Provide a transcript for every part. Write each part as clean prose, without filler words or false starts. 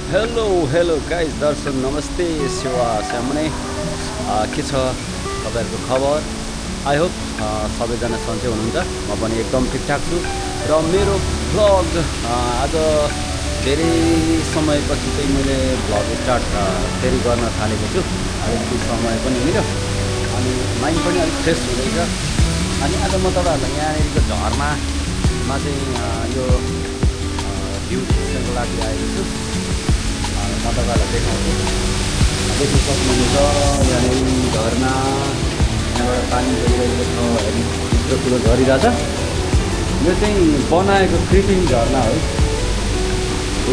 Hello guys दर्शक नमस्ते सेवा सामने के छ तपाईँहरूको खबर। आई होप सबैजना सन्चै हुनुहुन्छ। म पनि एकदम ठिकठाक छु र मेरो भ्लग आज धेरै समयपछि चाहिँ मैले भ्लग स्टार्ट फेरि गर्न थालेको छु। अलिकति समय पनि मिल्यो अनि माइन्ड पनि अलिक फ्रेस हुँदैछ। अनि आज म तपाईँहरूलाई यहाँनिरको झरनामा चाहिँ यो भ्यू खिच्नको लागि आएको छु। म तपाईँहरूलाई देखाउँछु। देख्न सक्नुहुन्छ यहाँनिर झरना, यहाँबाट पानी गइरहेको छ, भित्र कुरो झरिरहेछ। यो चाहिँ बनाएको कृत्रिम झरना हो,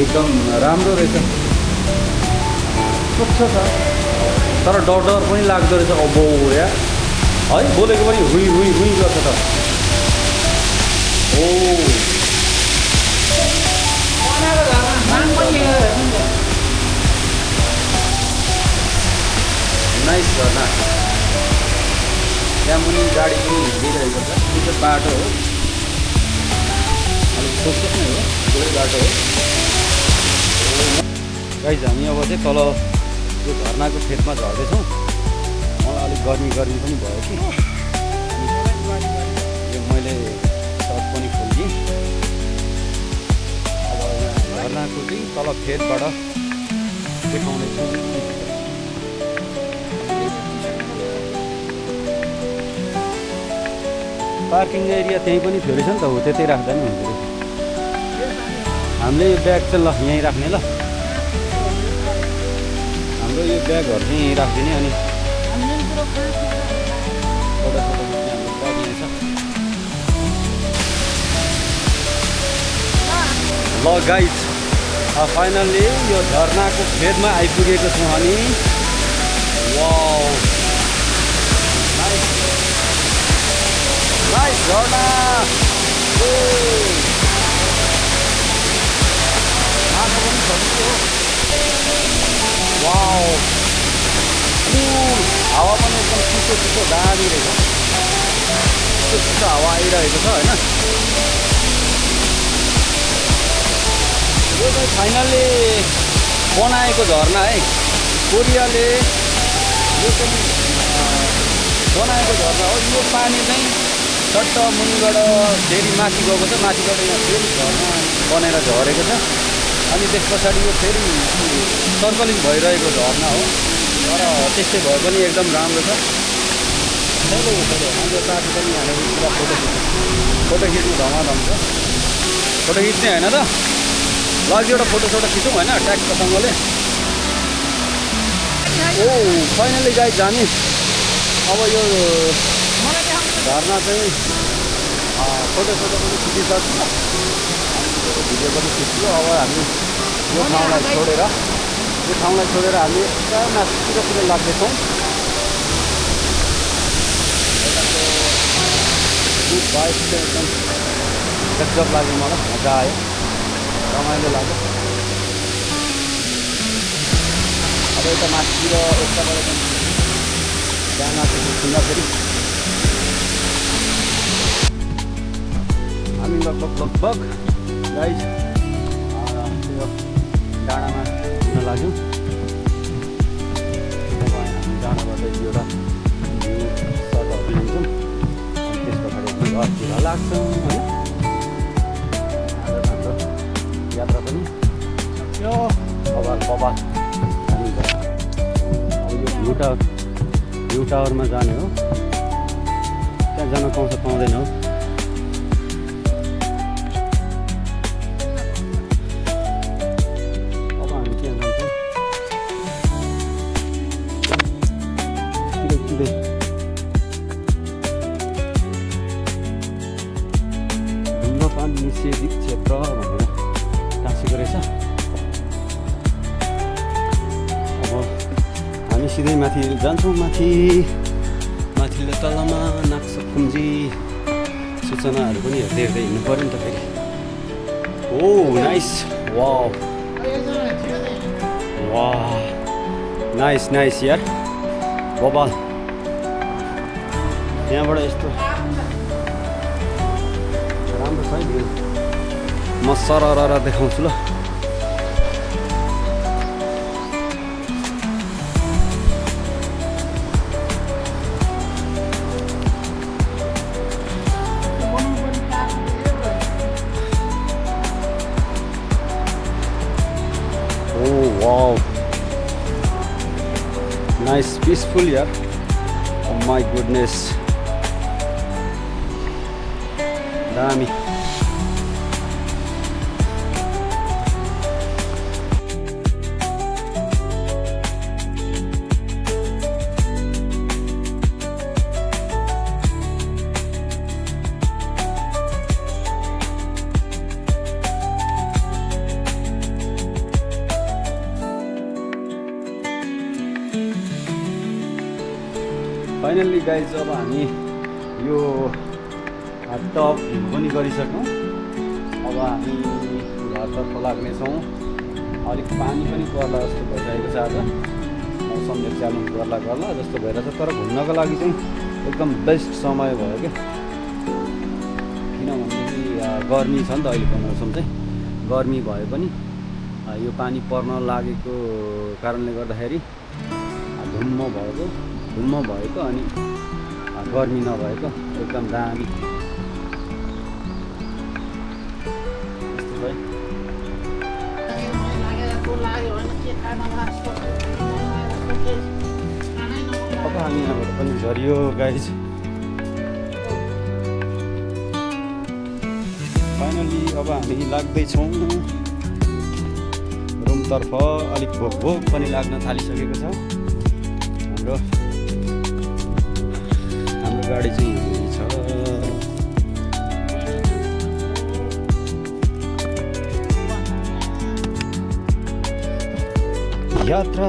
एकदम राम्रो रहेछ, स्वच्छ छ, तर डर पनि लाग्दो रहेछ। अब या है बोलेको पनि हुई हुई हुई गर्छ त। नाइस झरना। त्यहाँ मुनि गाडी पनि हिँडिरहेको छ। त्यो चाहिँ बाटो हो, अलिक सोचेको नै हो, पुरै बाटो हो। गाइज हामी अब चाहिँ तल यो झरनाको फेदमा झर्दैछौँ। मलाई अलिक गर्मी पनि भयो कि यो मैले सर्ट पनि खोलिदिएँ। अब झरनाको चाहिँ तल फेदबाट देखाउनेछु। पार्किङ एरिया त्यहीँ पनि थियो रहेछ नि त, हो त्यतै राख्दा नि हुन्थ्यो रहेछ। हामीले यो ब्याग चाहिँ ल यहीँ राख्ने। ल हाम्रो यो ब्यागहरू चाहिँ यहीँ राखिदिने। अनि फोटो हाम्रो ब्याग यहीँ छ। ल गाइज फाइनल्ली यो झरनाको फेदमा आइपुगेको छौँ हामी। वाउ नाइस झरना। आँखा पनि छ। वाउ कुल हावा पनि एकदम चिसो दामी रहेछ। चिसो हावा आइरहेको छ होइन। यो चाहिँ फाइनल्ली बनाएको झरना है, कोरियाले यो चाहिँ बनाएको झरना हो। यो पानी चाहिँ चट्ट मुनिबाट फेरि माथि गएको छ, माथिबाट यहाँ फेरि झरना बनेर झरेको छ। अनि त्यस पछाडि यो फेरि सर्कलिङ भइरहेको झरना हो। तर त्यस्तै भए पनि एकदम राम्रो छ। चलो हाम्रो साथी पनि यहाँनिर पुरा फोटो खिच्नु धमाधम छ। फोटो खिच्ने होइन त, ल एउटा फोटो खिचौँ होइन ट्याक्कसँगले। फाइनली गाइज हामी अब यो झरना चाहिँ फोटो पनि खिचिसक्छ, भिडियो पनि खिच्यो। अब हामी यो ठाउँलाई छोडेर हामी यता माथितिर लाग्दैछौँ। बाइक चाहिँ एकदम गजब लाग्यो, मलाई मजा आयो, रमाइलो लाग्यो। अब यता माथितिर यताबाट जान सुन्दाखेरि हामी लगभग गाइज त्यो डाँडामा हिँड्न लाग्यौँ। हामी डाँडाबाट एउटा भ्यू सर्टहरू लिन्छौँ, अनि त्यस पछाडि घरतिर लाग्छौँ होइन। हाम्रो यात्रा पनि सक्यो। बबाल हामी अब यो भ्यू टावरमा जाने हो। त्यहाँ जान पाउँदैन हो। अब हामी त्यहाँ जान्छौँ। धुम्रपान निषेधित क्षेत्र भनेर टाँसेको रहेछ। हामी सिधै माथि जान्छौँ। माथिल्लो तलमा नाक्सपुञ्जी सूचनाहरू पनि हेर्दै हिँड्नु पऱ्यो नि त फेरि। नाइस। वाह नाइस यार, बबाल। यहाँबाट यस्तो राम्रो छ है भ्यू। म सरर देखाउँछु ल। वाओ नाइस पिसफुल यार oh my goodness दामी फाइनल्ली गाइज अब हामी यो टप भ्यू पनि गरिसक्यौँ। अब हामी घरतर्फ लाग्नेछौँ। अलिक पानी पनि पर्ला जस्तो भइरहेको छ। आज मौसमले च्यालुङ गर्ला गर्ला जस्तो भइरहेछ, तर घुम्नको लागि चाहिँ एकदम बेस्ट समय भयो क्या। किनभनेदेखि गर्मी छ नि त अहिलेको मौसम चाहिँ, गर्मी भए पनि यो पानी पर्न लागेको कारणले गर्दाखेरि धुम्म भएको अनि गर्मी नभएको एकदम दामी। अब हामी यहाँबाट पनि झरियो गाइज। फाइनली अब हामी लाग्दैछौँ रुमतर्फ। अलिक भोक पनि लाग्न थालिसकेको छ। हाम्रो गाडी चाहिँ यही छ। यात्रा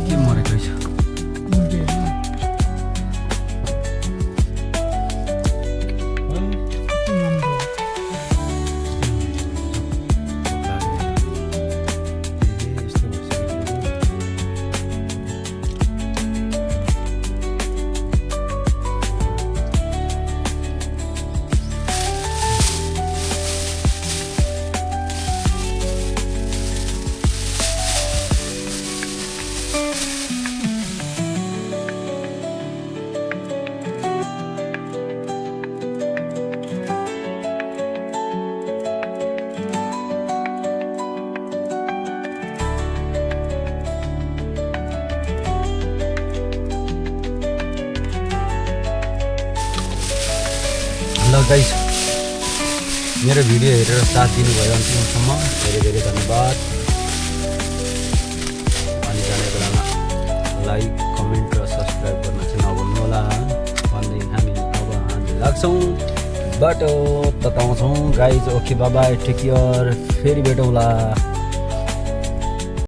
के मरेको छ। ल गाइस, मेरो भिडियो हेरेर साथ दिनुभयो अन्तिमसम्म धेरै धेरै धन्यवाद। अनि जाने बेलामा लाइक कमेन्ट र सब्सक्राइब गर्न चाहिँ नभुल्नु होला भन्दै हामी अब लाग्छौँ बाटो बताउँछौँ गाइज। Okay bye bye, take care, फेरि भेटौँला।